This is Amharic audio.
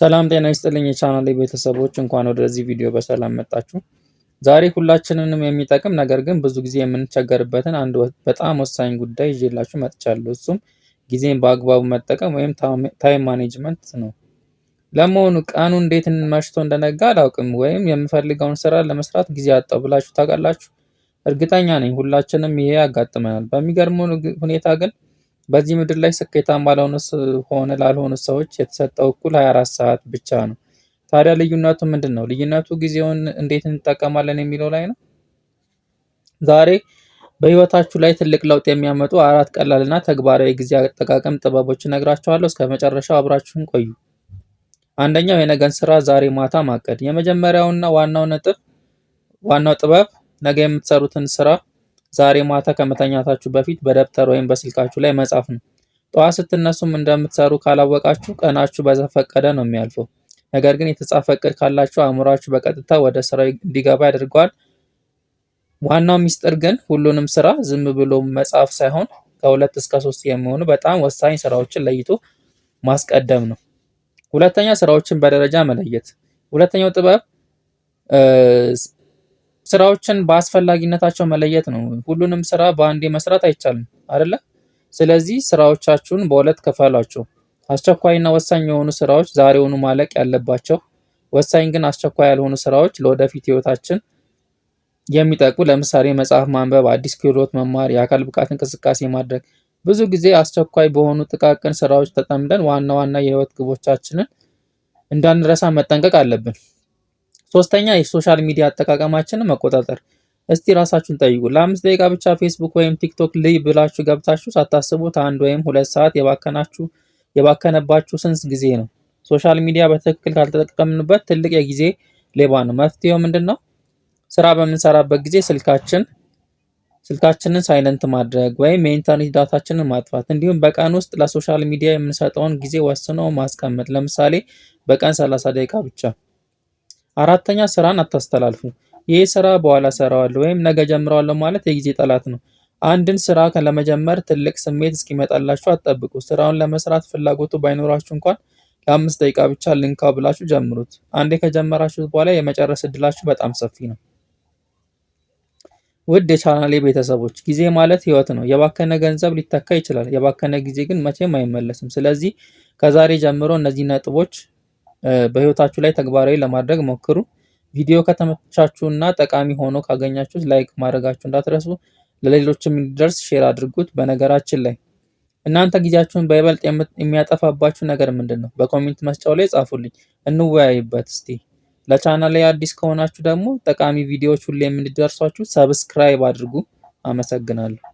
ሰላም ጤና ይስጥልኝ የቻናሌ ቤተሰቦች፣ እንኳን ወደዚህ ቪዲዮ በሰላም መጣችሁ። ዛሬ ሁላችንንም የሚጠቅም ነገር ግን ብዙ ጊዜ የምንቸገርበትን አንድ በጣም ወሳኝ ጉዳይ ይዤላችሁ መጥቻለሁ። እሱም ጊዜን በአግባቡ መጠቀም ወይም time management ነው። ለመሆኑ ቀኑ እንዴት መሽቶ እንደነጋ አላውቅም ወይም የምፈልገውን ስራ ለመስራት ጊዜ አጣሁ ብላችሁ ታውቃላችሁ? እርግጠኛ ነኝ ሁላችንም ይሄ ያጋጥመናል። በሚገርም ሁኔታ ግን በዚህ ምድር ላይ ስኬታማ ሆነ ላልሆኑ ሰዎች የተሰጠው እኩል 24 ሰዓት ብቻ ነው። ታዲያ ልዩነቱ ምንድን ነው? ልዩነቱ ጊዜውን እንዴት እንጠቀማለን የሚለው ላይ ነው። ዛሬ በህይወታችሁ ላይ ትልቅ ለውጥ የሚያመጡ አራት ቀላልና ተግባራዊ የጊዜ አጠቃቀም ጥበቦች እነግራችኋለሁ። እስከ መጨረሻው አብራችሁን ቆዩ። አንደኛው የነገን ስራ ዛሬ ማታ ማቀድ። የመጀመሪያውና ዋናው ነጥብ ዋናው ጥበብ ነገ የምትሰሩትን ስራ ዛሬ ማታ ከመተኛታችሁ በፊት በደብተር ወይም በስልካችሁ ላይ መጻፍ ነው። ጠዋት ስትነሱም እንደምትሰሩ ካላወቃችሁ ቀናችሁ በዘፈቀደ ነው የሚያልፈው። ነገር ግን የተጻፈ እቅድ ካላችሁ አእምሯችሁ በቀጥታ ወደ ስራው እንዲገባ ያደርገዋል። ዋናው ሚስጥር ግን ሁሉንም ስራ ዝም ብሎ መጻፍ ሳይሆን ከሁለት እስከ ሶስት የሚሆኑ በጣም ወሳኝ ስራዎችን ለይቶ ማስቀደም ነው። ሁለተኛ፣ ስራዎችን በደረጃ መለየት። ሁለተኛው ጥበብ ስራዎችን በአስፈላጊነታቸው መለየት ነው። ሁሉንም ስራ በአንዴ መስራት አይቻልም አይደለ? ስለዚህ ስራዎቻችሁን በሁለት ክፈሏቸው። አስቸኳይና ወሳኝ የሆኑ ስራዎች ዛሬውኑ ማለቅ ያለባቸው፣ ወሳኝ ግን አስቸኳይ ያልሆኑ ስራዎች ለወደፊት ህይወታችን የሚጠቅሙ፣ ለምሳሌ መጽሐፍ ማንበብ፣ አዲስ ክህሎት መማር፣ የአካል ብቃት እንቅስቃሴ ማድረግ። ብዙ ጊዜ አስቸኳይ በሆኑ ጥቃቅን ስራዎች ተጠምደን ዋና ዋና የህይወት ግቦቻችንን እንዳንረሳ መጠንቀቅ አለብን። ሶስተኛ፣ የ social media አጠቃቀማችንን መቆጣጠር። እስቲ ራሳችሁን ጠይቁ። ለ5 ደቂቃ ብቻ ፌስቡክ ወይም ቲክቶክ ልይ ብላችሁ ገብታችሁ ሳታስቡት 1 ወይም 2 ሰዓት የባከነባችሁ ስንት ጊዜ ነው? Social media በትክክል ካልተጠቀምንበት ትልቅ የጊዜ ሌባ ነው። መፍትሄው ምንድን ነው? ስራ በምንሰራበት ጊዜ ስልካችንን silent ማድረግ ወይም የኢንተርኔት ዳታችንን ማጥፋት፣ እንዲሁም በቀን ውስጥ ለ social media የምንሰጠውን ጊዜ ወስኖ ማስቀመጥ፣ ለምሳሌ በቀን 30 ደቂቃ ብቻ። አራተኛ፣ ስራን አታስተላልፉ። ይህ ስራ በኋላ እሰራዋለሁ ወይም ነገ ጀምረዋለሁ ማለት የጊዜ ጠላት ነው። አንድን ስራ ለመጀመር ትልቅ ስሜት እስኪመጣላችሁ አትጠብቁ። ስራውን ለመስራት ፍላጎቱ ባይኖራችሁ እንኳን ለ5 ደቂቃ ብቻ ልንካው ብላችሁ ጀምሩት። አንዴ ከጀመራችሁት በኋላ የመጨረስ እድላችሁ በጣም ሰፊ ነው። ውድ የቻናሌ ቤተሰቦች፣ ጊዜ ማለት ህይወት ነው። የባከነ ገንዘብ ሊተካ ይችላል፣ የባከነ ጊዜ ግን መቼም አይመለስም። ስለዚህ ከዛሬ ጀምሮ እነዚህ ነጥቦች በህይወታችሁ ላይ ተግባራዊ ለማድረግ ሞክሩ። ቪዲዮ ከተመቻችሁና ጠቃሚ ሆኖ ካገኛችሁት like ማድረጋችሁ እንዳትረሱ። ለሌሎችም እንዲደርስ share አድርጉት። በነገራችን ላይ እናንተ ጊዜያችሁን በይበልጥ የሚያጠፋባችሁ ነገር ምንድን ነው? በ comment መስጫው ላይ ጻፉልኝ፣ እንወያይበት እስቲ። ለቻናሌ አዲስ ከሆናችሁ ደግሞ ጠቃሚ ቪዲዮዎች ሁሌም እንዲደርሷችሁ subscribe አድርጉ። አመሰግናለሁ።